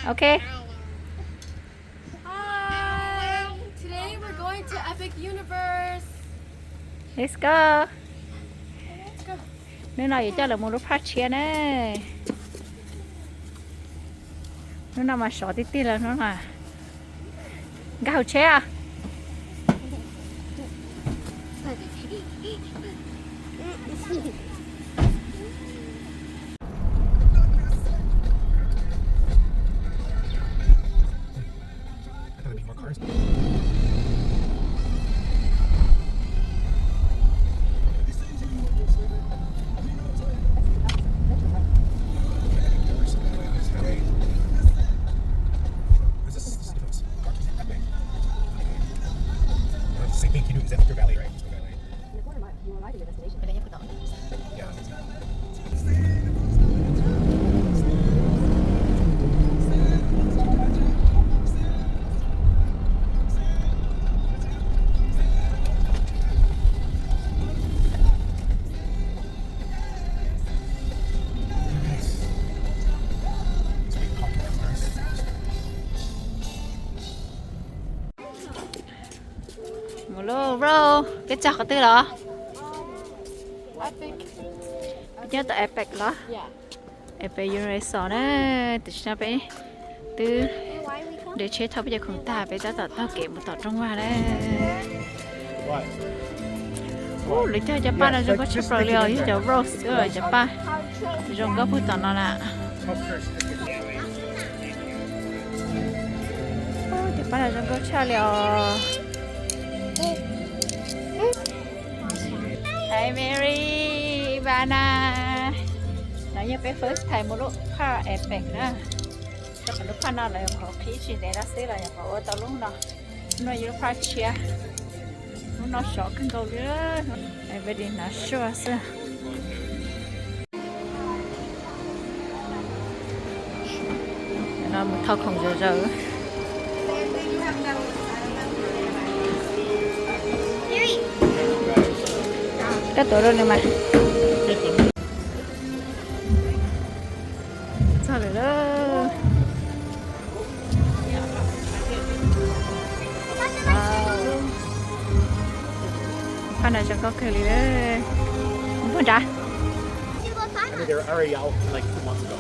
Ok. Hi. Today we're going to Epic Universe. Let's go. Let's go. Hnub no yuav coj lawv mus lub park tshiab na. Hnub no mas sov tiag tiag lawm hnub no. Nkag hauv tsheb os. I thought there'd be more cars. Is this, this is parking? Okay. Same thing, can you, is that your valet, right? Just the valet. Mus lauj bro, peb txog qhov twg los? Peb nyob tom Epic los? Epic Universe na, tam sim no peb twb de tsheb thauj peb cov khoom tag, peb tab tom taug kev mus tom rooj vag na. Ub, lawv cog cov paj no zoo nkauj tshaj plaws li os, yog cov rose xwb, cov paj zoo nkauj puag tom no na. Cov paj no zoo nkauj tshaj li os. Hi Mary, Ivana. No yog peb first time mus lub park Epic na. Rau qhov lub park no lawv nyuam qhuav qhib tsis ntev no xwb los nyuam qhuav ua tau lub no. Lub no yog lub park tshiab. Lub no sov kawg nkaus li. Everybody hnav suag xwb. No mus thauj khoom zom zaws. Koj tuav rau nws mas. Txog lawm lauj. Phab no zoo nkauj kawg li. Puag nrad. I mean, they were already out, like, two months ago.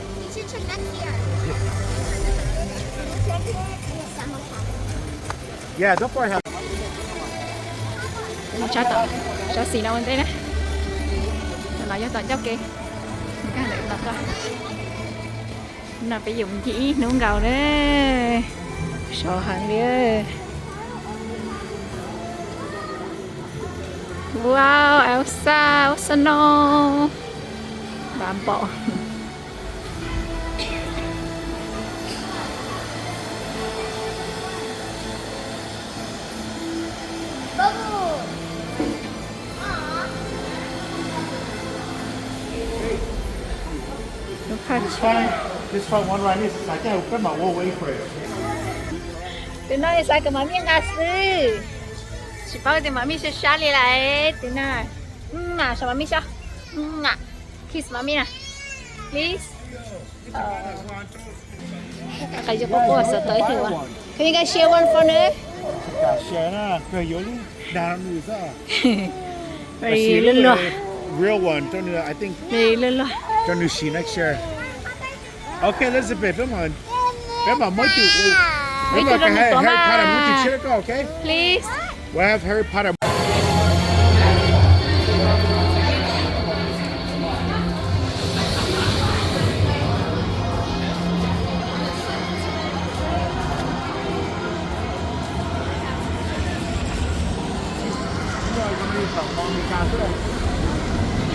Sab tom, sab xis no ua ntej na. No yog tom ncauj kev. Nkag ntawm no tuaj. No peb yuav mus ncig ib hnub nkaus na. Sov heev li. Wow, Elsa, ua snow. Npam npaum. Lub phaj tshiab. This front, this front one right here, it's like, yeah, grandma will wait for it. Tus no xav kom Mami nqa xwb. Tsis paub tias Mami sab sab li lawm tus no. Mas saib Mami sab. Kiss Mami na. Please. Qab yog quaj quaj xav tau ib tug. Can you guys share one for me? Share na, kawg yuav lub dag nws xwb. Real one, rau nws, I think. Real one. Rau nws siv next year. Okay, Elizabeth, peb mam, peb mam muab tus, peb mam Harry Potter muab tus tshiab rau koj, okay? Please. We'll have Harry Potter.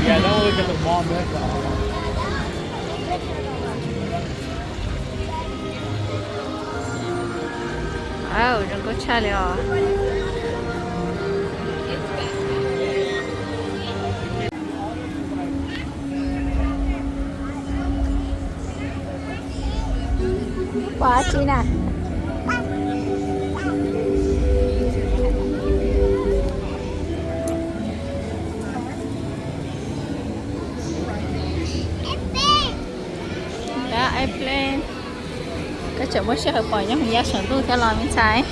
Yeah, that one we got the mom with, uh, Wow, zoo nkauj tshaj li os. Pom dab tsi na? Airplane. Koj Tseem muaj sij hawm pom nyob hauv yav saum ntuj thiab los me ntxhais.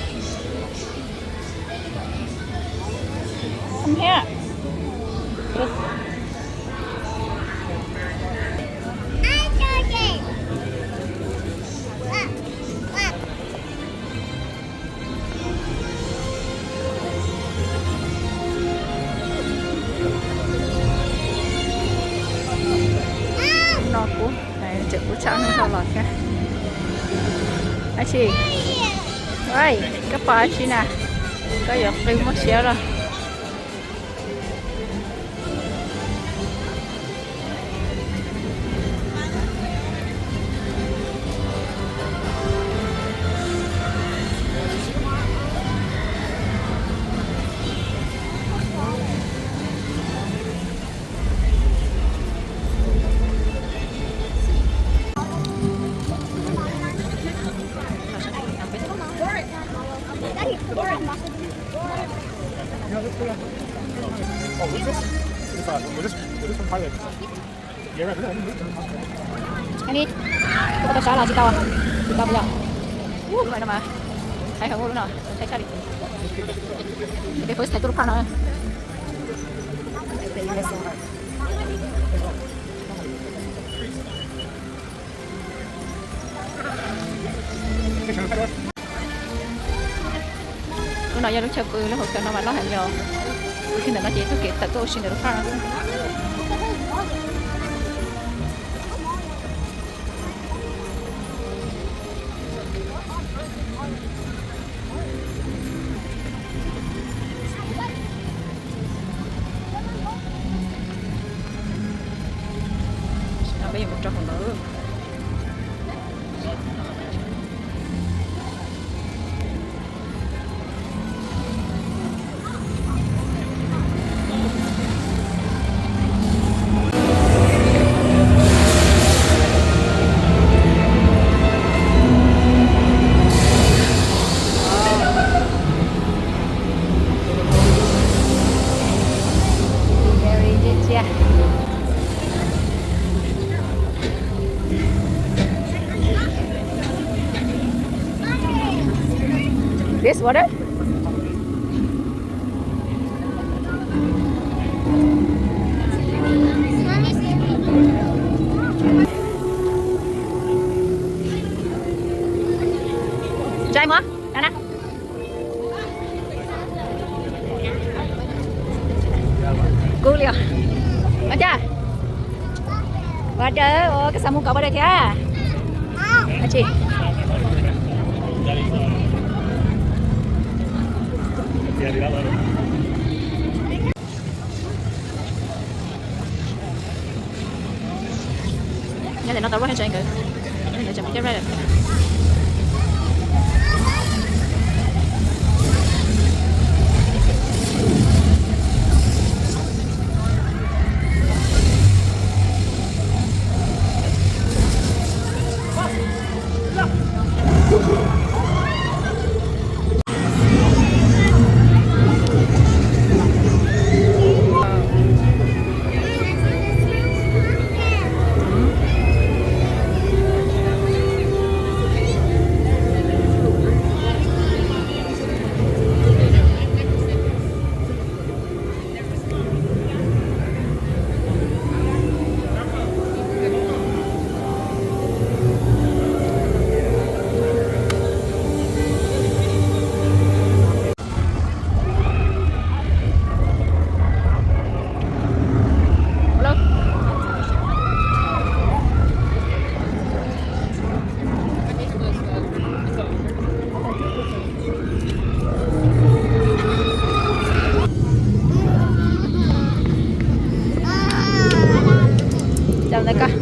No kuv tseem kuv tshaj hnub dhau los thiab. Ab tsi, koj pom ab tsi na, koj yuav qw muaj siab los. Li, koj tau sab los tsis tau, tsis tau yom. Ub, lub no mas, saib heev ua lub no, saib tshaj li. Peb puas txhais tuaj lub phaj no. Lub no yog lub chaw pw, lub hauv chaw no mas loj heev yom. Pw kiag ntawm no ces taug kev tawm tuaj ua si ntawm lub phaj no xwb. Peb yuav mus rau hauv no. This water? Dry mov? Nana. Kub li os. Ua cas? Ua cas, ua koj xav mus kom ua dais thiab? Ab tsi. Nyob ntawm no tau luaj heev tsev nkawd, nkawd tseem pib cab ride lawm. Chào ntawm koj.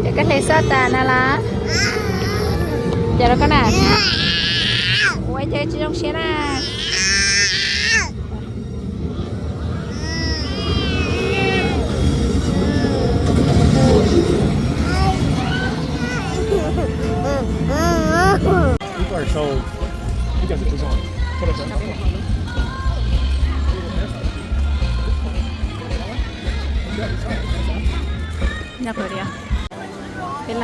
Ces koj hle xwb tas na las. Ces rau koj na. Ua ces tsis zoo siab na. People are so, you guys are so, what is that?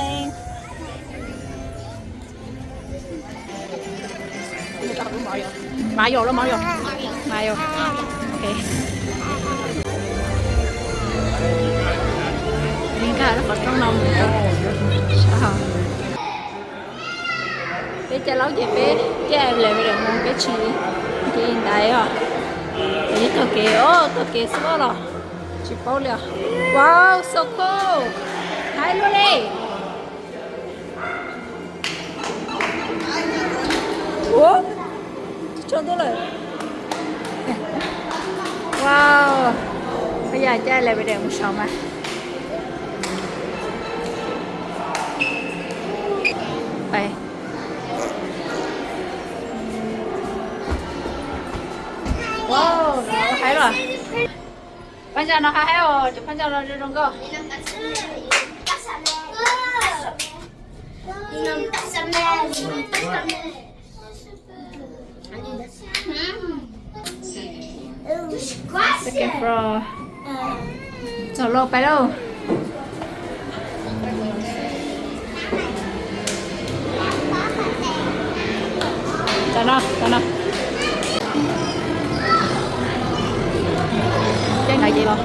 Thanks. Mov yog los mov yog? Mov yog. Ok. Li nkag lub qhov rooj no mus. Peb caj laub ces peb caj elevator mus, peb tsis nce ntaiv os. Peb taug kev, o, taug kev xwb los tsis paub li os. Wow, so cool. Haib luaj li. Ua, tsis tshua ntuj lawm. Wow, peb yam caj elevator mus saud mas. Wow, no haib los. Phab ntsa no haib os, cov phab ntsa no zoo zoo nkauj. Txog lauj, pais lauj. Tau no, tau no. Caij ntawd ces los.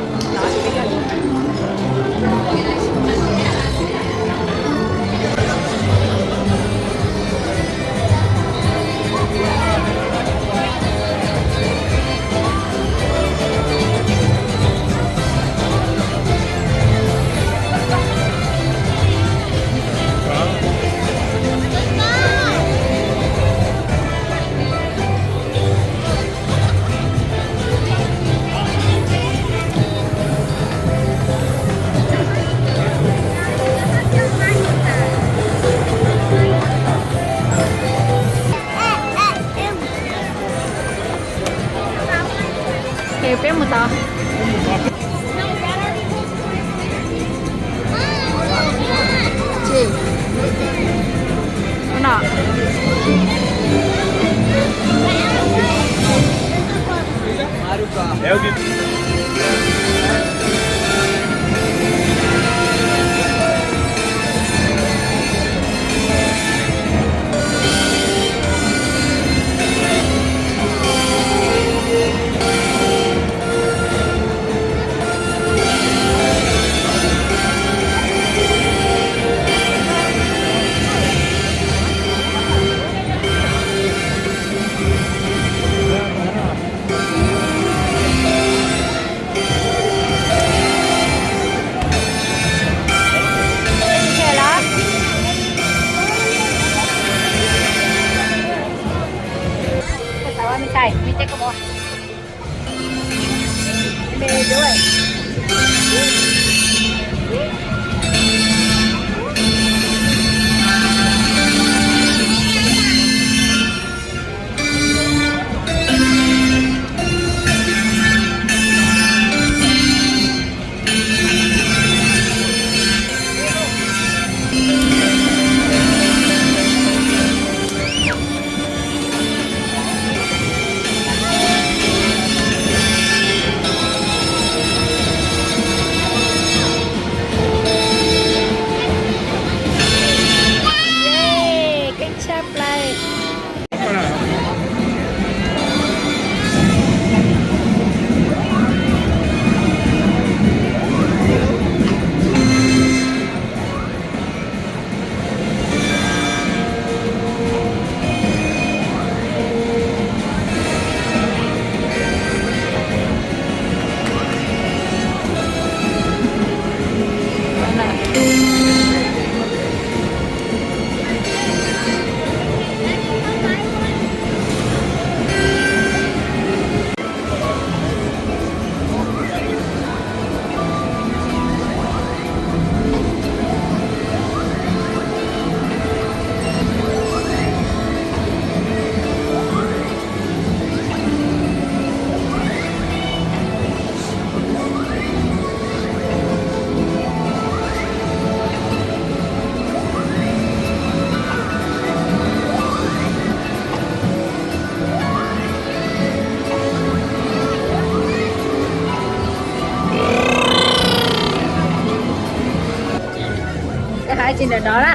Ai tsis ntawm no na.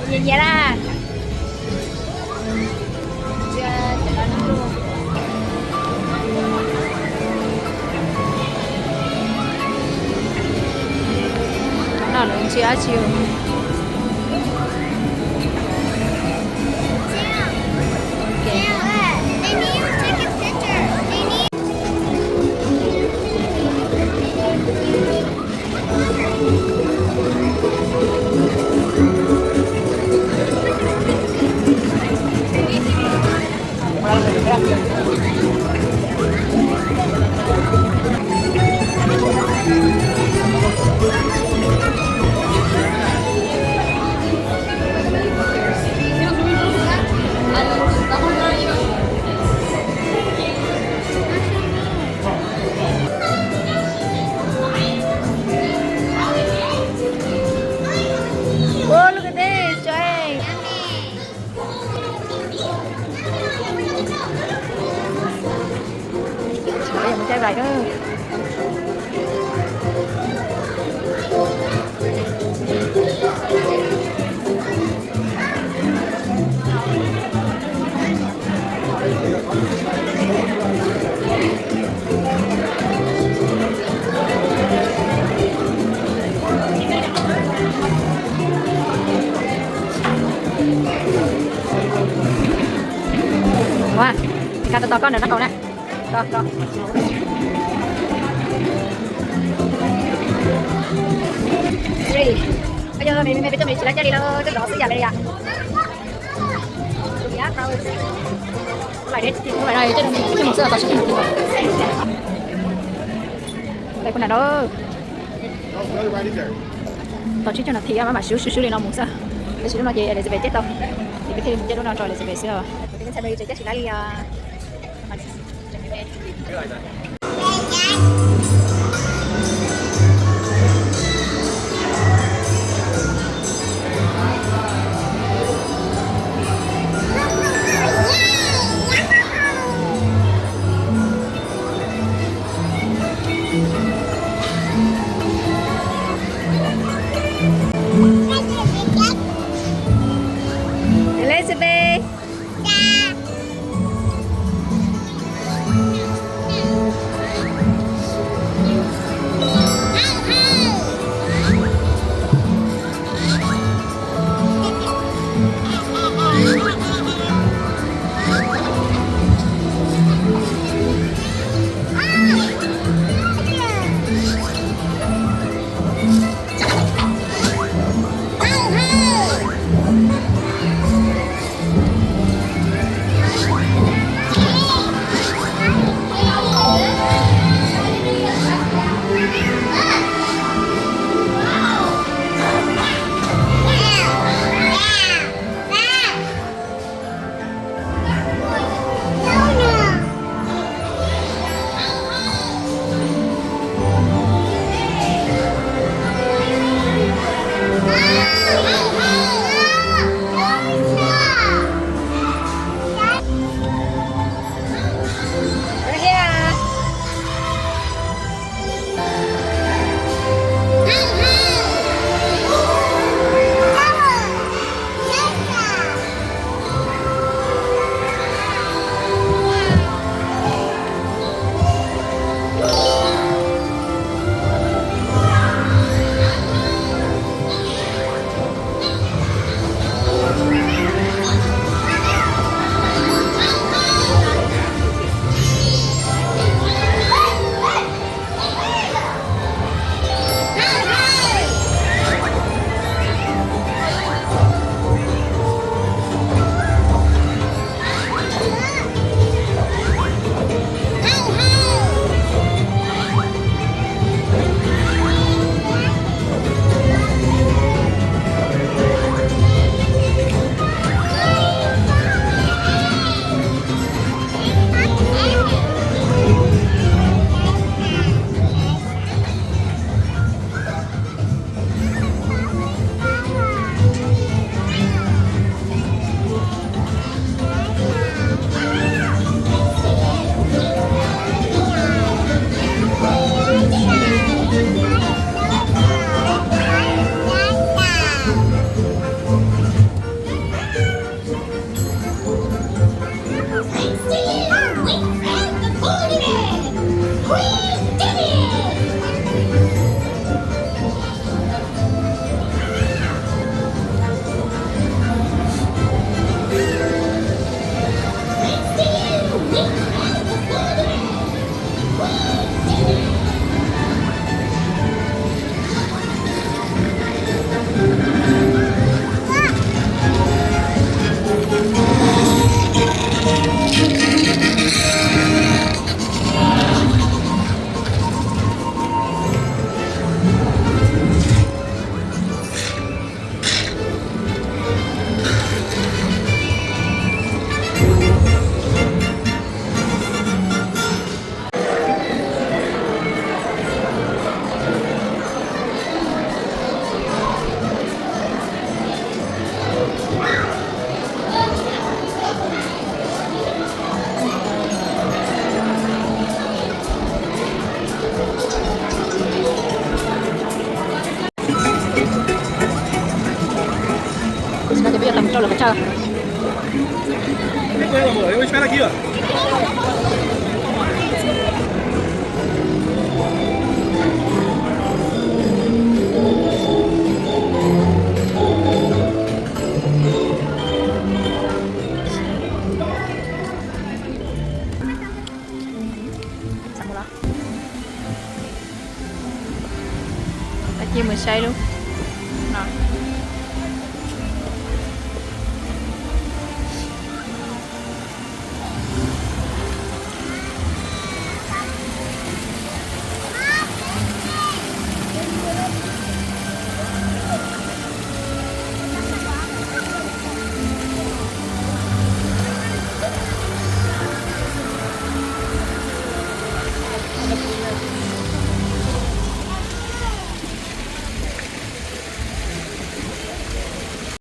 Nyias nyias na. No lawv ntsia dab tsi? Whoa, look at this, Joy. Ua, ka tos tos koj ntawm no haus na. Tos, tos. Koj yog me me peb coj me tsis laib caj li lawm, coj zov xwb yam li yom. Lawv kuj na, tau tsib caug nas this maj mam swb swb swb li no mus xwb. Tab sis lub no ces Elizabeth cab tau, ces peb thiaj li mus cab lub no rau Elizabeth xwb os. Peb ntxhais Mary tseem cab tsis laib li os. Elizabeth. Thanks to you, we found the Boogeyman! We did it! Thanks to you, we found the Boogeyman! We did it! Tam rau lawv qhov chaw. Cia mus saib lub